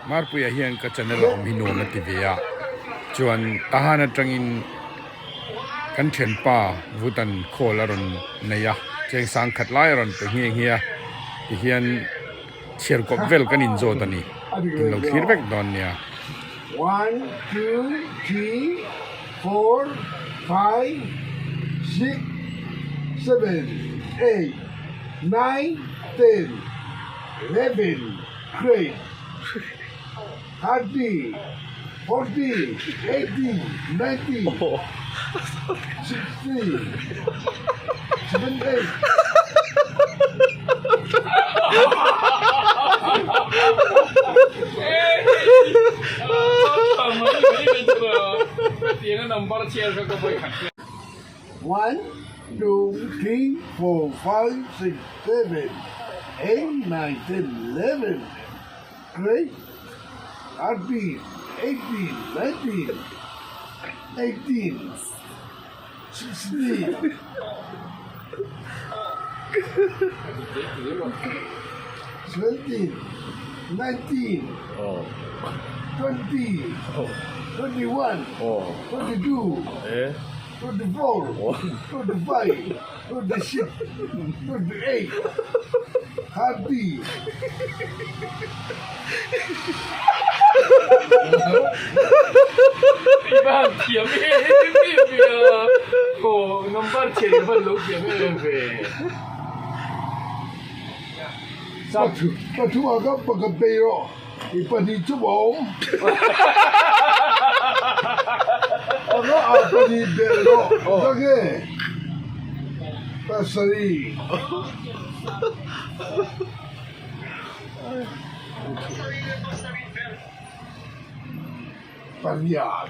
Marpuia hian ka channel a awm hi nuam a ti ve a, chuan Tahan atangin kan thianpa Vutan call a rawn nei a, cheng sang khat lai a rawn pe nghe nghe a, tihian chhiar kawp vel kan inzawt a ni, in lo thlir vek dawn nia. One, two, three, four, five, six, seven, eight, nine, ten, eleven, twelve, 30, 40, 80, 90, 60, 78. One, two, three, four, five, six, seven, eight, nine, ten, eleven, twelve, 13, 18, 19, 18, 16, 17, 19, 20, 21, 22, 24, 25, 26, 28, 30. I van thiam em em ve a, aw number chhe i van lo thiam em em ve. Pathum ah khan pakhat bei rawh, i pahnih chu a awm. Panga ah pahnih belh rawh, ka nge? Pasarih. Pariat.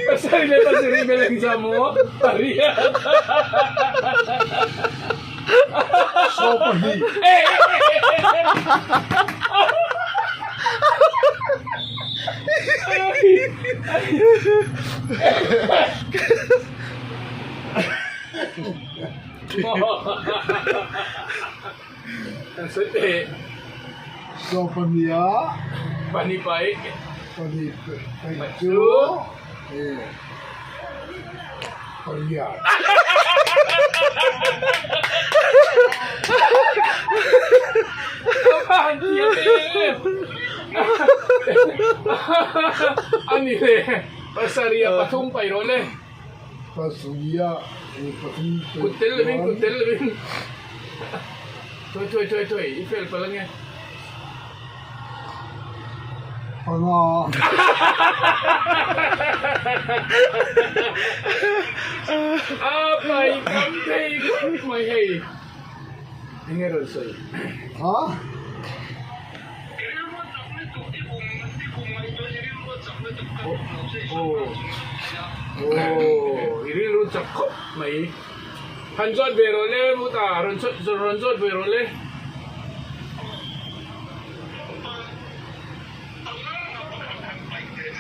Pasarih leh pasarih belh engzah maw? Pariat. 22. 22 ah Pahnih paih. Pahnih paih chu pariat. Ani le pasarih ah pathum paih rawh le. Pasarih ah pathum paih Kut tel lovin kut tel lovin. Thuai thuai thuai thuai i fel palh ange. Panga. A pai tam thei khawp mai hei. Enge rawn sawi? Ha? Aw, i rilru chak khawp mai. Han zawt ve rawh le, Muta, rawn zawt ve rawh le.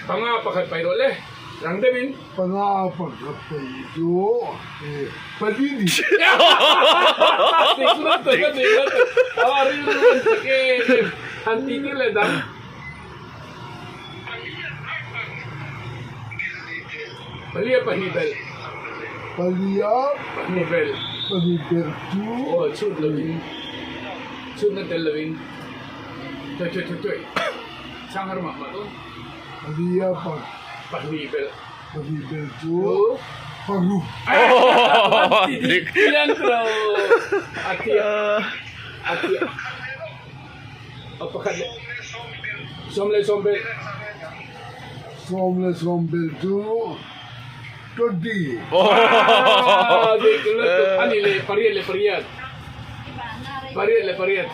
Panga pakhat paih rawh le, rang deuh in. Panga pakhat paih chu pali ni. Han tih tir leh dang. Palia pahnih belh. Palia pahnih belh. Pahnih belh chu. Aw chhut lovin chhutna tel lovin thuai thuai thuai thuai chhang har mah mah dawn. Palia pahnih belh. Pahnih belh chu paruk. Dik chiang tro. A thiah a thiah. A pakhat leh sawm leh sawm belh. Sawm leh sawm belh chu 20. Ah, dik lutuk. A ni leh pariat leh pariat. Pariat leh pariat.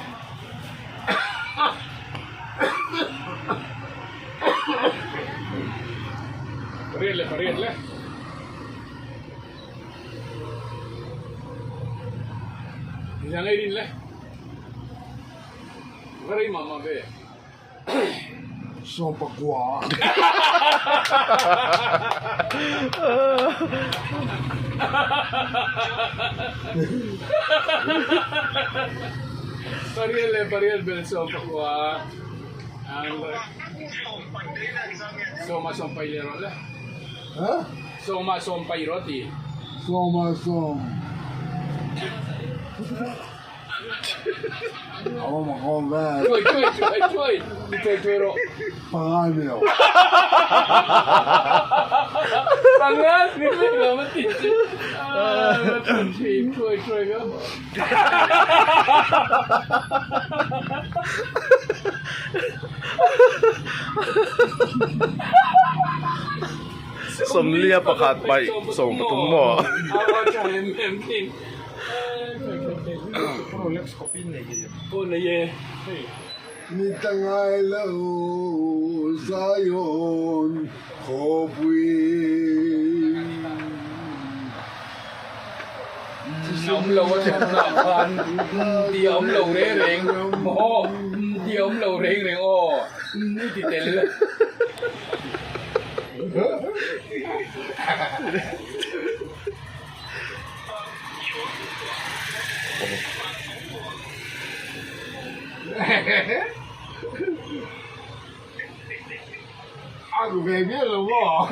Pariat leh pariat le. Nizan ei rin le. Va rei mah mah ve. Sawmpakua. Pariat leh pariat belh 19. Sawma sawm pai leh rawh le. Sawma sawm pai rawh ti. Sawma sawm. Thuai thuai thuai thuai ti thuai thuai rawh. Pangai mi lo. Pangai mi lo ma ti chi. Thuai thuai ka. Sawmlia pakhat paih 13 maw? Mi ta ngai lo Zion khawpui. Awm lo a thawmna ah khan ti a awm lo reng reng aw ti a awm lo reng reng aw i ti tel. A ru ve viau lo maw?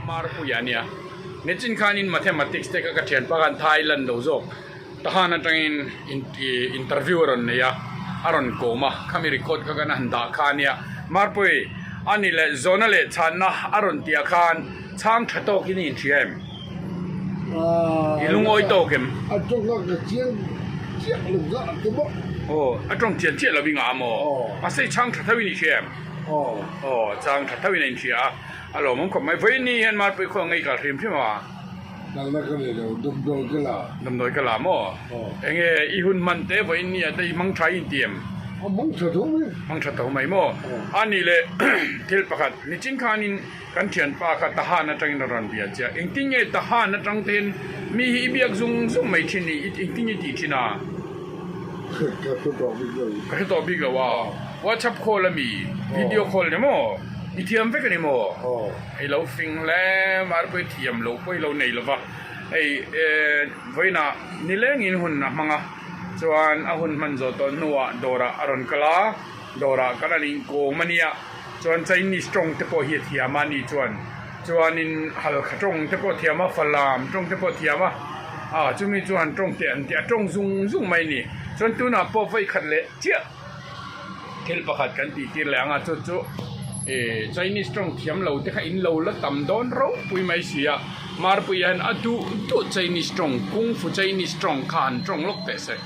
Marpuia nia nichin khanin mathematics te kha ka thianpa khan Thailand lo zawk Tahan atangin interview a rawn nei a, a rawn kawm a, khami record kha kan han dah kha a nia. Marpui, a ni leh zawhna leh chhanna a rawn tih ah khan chhang tha tawkin i inhria em? I lungawi tawk em? A tawng a ka chiang chiah lo zah te maw? Aw, a tawng chian chiah lo i ngah maw? Mahse i chhang tha tho in i hria em? Aw, chhang tha tho in a inhria a, a lawmawm khawp mai. Vawiin hian Marpui khaw a ngei kal hrim hrim a. Kalna ka nei lo, damdawi ka la. Damdawi ka la maw? Enge i hun hman te vawiin nia te i hmang tha i inti em? A hmang tha tho mai. Hmang tha tho mai maw? A nih leh thil pakhat, nichin khanin kan thianpa kha Tahan atangin a rawn bia che a, engtin nge Tahan atang te hian mi hi i biak zung zung mai thin i, engtin nge i tih thin a? Ka hre tawh bik lo. Ka hre tawh bik lo a, WhatsApp call a mi, video call ni maw? I thiam vek a ni maw? Hei lo fing hle Marpui thiam lo pawh hi lo nei lova, hei vawiinah nilengin hun a hmang a, chuan a hun hman zawh tawh hnuah dawrah a rawn kal a, dawrah kan han inkawm a nia, chuan Chinese tawng te pawh hi a thiam a ni chuan, chuanin Halkha tawng te pawh a thiam a, Falam tawng te pawh a thiam a, ah chumi chuan tawng te an tih a tawng zung zung mai a ni, chuan tunah pawh vawikhat leh chiah. Thil pakhat kan tih tir leh ang a, chu chu ih Chinese tawng thiam lo te kha in lo la tam dawn ropui mai si a, Marpui hian a duh duh Chinese tawng, Kung Fu Chinese tawng kha han tawng lawk teh se.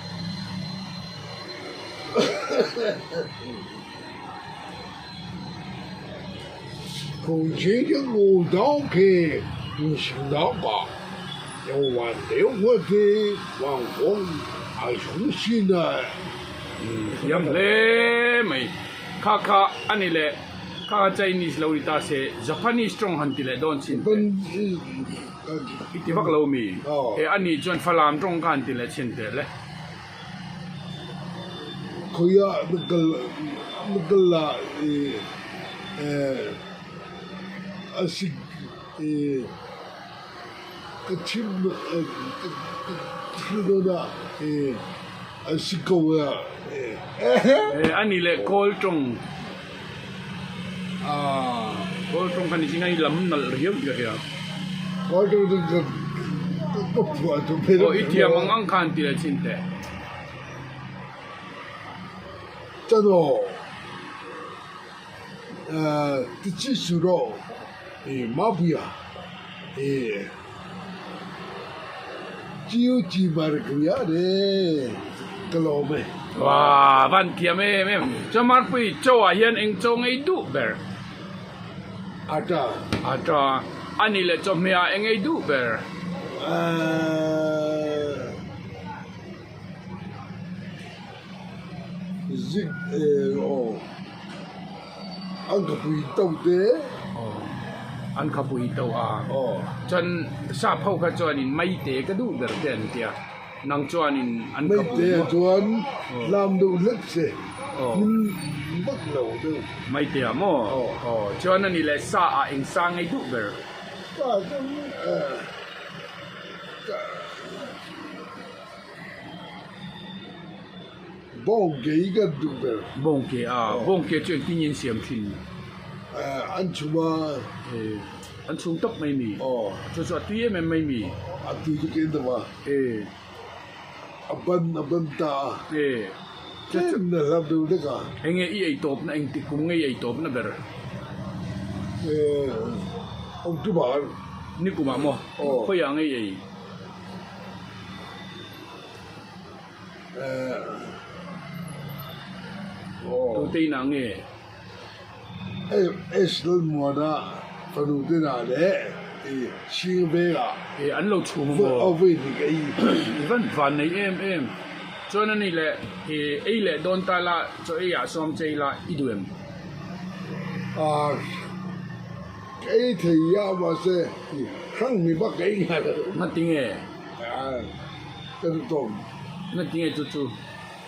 Kung Chi Jing Wu Dao Ke Wu Xing Dao Ba Yao Wan Liu Hua Ti Wang Hong A Xung Xi Ne. Thiam hle mai. Kha kha a ni leh kha kha Chinese lo ni ta se Japanese tawng han ti leh dawn chin teh. I ti vak lo mi? E a nih chuan Falam tawng kha han ti leh chin teh le. Khawiah na kal na kal ah i a sik i ka chim ka nawn ah i a si ko ah. A nih leh kawl tawng kawl tawng kha nichin khan i lam nalh riau tih ka hria. Kawl tawng chu ka ka phuah chu phei Aw i thiam ang ang khan ti leh chin teh. Chanaw. Ti chi su rawh i Mapuia i Chiu chi mar kuia re ka lawm e. Wa van thiam em em. Chuan Marpui chaw ah hian eng chaw ngei duh ber? Ata. Ata. Ani leh chawhmeh ah eng ei duh ber? Ahh. Zik aw an khapui to te. Aw an khapui to a. Aw chuan sap ho kha chuanin maite ka duh ber te an tia nang chuanin an khapui maite chuan lam deuh hlek che hmun vak lo deuh. Maite ah maw? Aw chuan ani leh sa ah eng sa ngei duh ber? Sa chuan Bawngke hi kan duh ber. Bawngke a, bawngke chu engtin nge an siam thin? An chhum a. An chhum tawp mai mi? Chu chu a tui em em mai mi? A tui chu ka en tawp a. A ban a ban ta a. Tlem na hlap deuh hlek a. Enge i ei tawpna engtik kum nge i ei tawpna ber? October. Nikumah maw? Khawiah nge i ei? Tute inah nge? S Lalmuana fanu te inah leh Chhing vengah. E an lo chhum a maw? Aw vawi hnih ka ei. I van van nei em em. Chuan ani leh ei leh dawn ta la chaw ei ah sawm che ila i duh em? Ka ei thei a mahse hrang mi bak ka ei ngai lo. Ngatinge? Ka duh tawp. Ngatinge chu chu?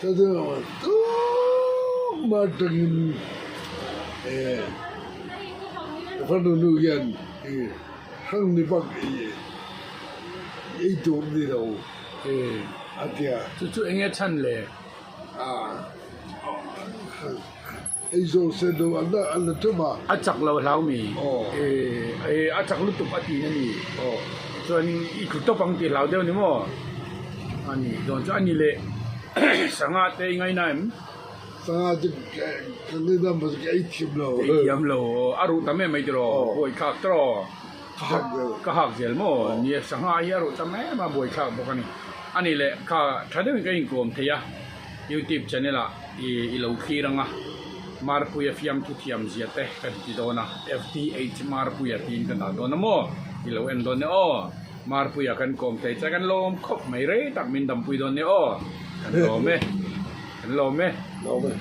Ka duh lo tumah atangin ka fanu nu hian hrang ni bak ei tur ni lo a tia. Chu chu enge chhan le? Ei zawh se deuh an la ṭeuh a. A chak lo hlau mi. Aw. A chak lutuk a tiin a ni. Aw. Chuan i tlu tawp ang tih hlau deuh ni maw? A ni dawn chu a ni leh sangha te i ngaina em? Sangha chu ka ngaina mahse ka ei thiam lo. Ka ei thiam lo. A ruh tam em mai tiraw? Buaithlak tiraw? Ka hak zel. Ka hak zel maw? Nia sangha hi a ruh tam em a buaithlak bawk a ni. A ni leh kha tha deuhin ka inkawm thei a. Youtube channel ah i lo thlir ang a, Marpuia fiamthu thiam zia te kan ti dawn a, FTH Marpuia tiin kan dah dawn a maw? I lo en dawn nia aw, Marpuia kan kawm thei che kan lawm khawp mai rei tak min dampui dawn nia aw, kan lawm e, kan lawm e. Lawm e.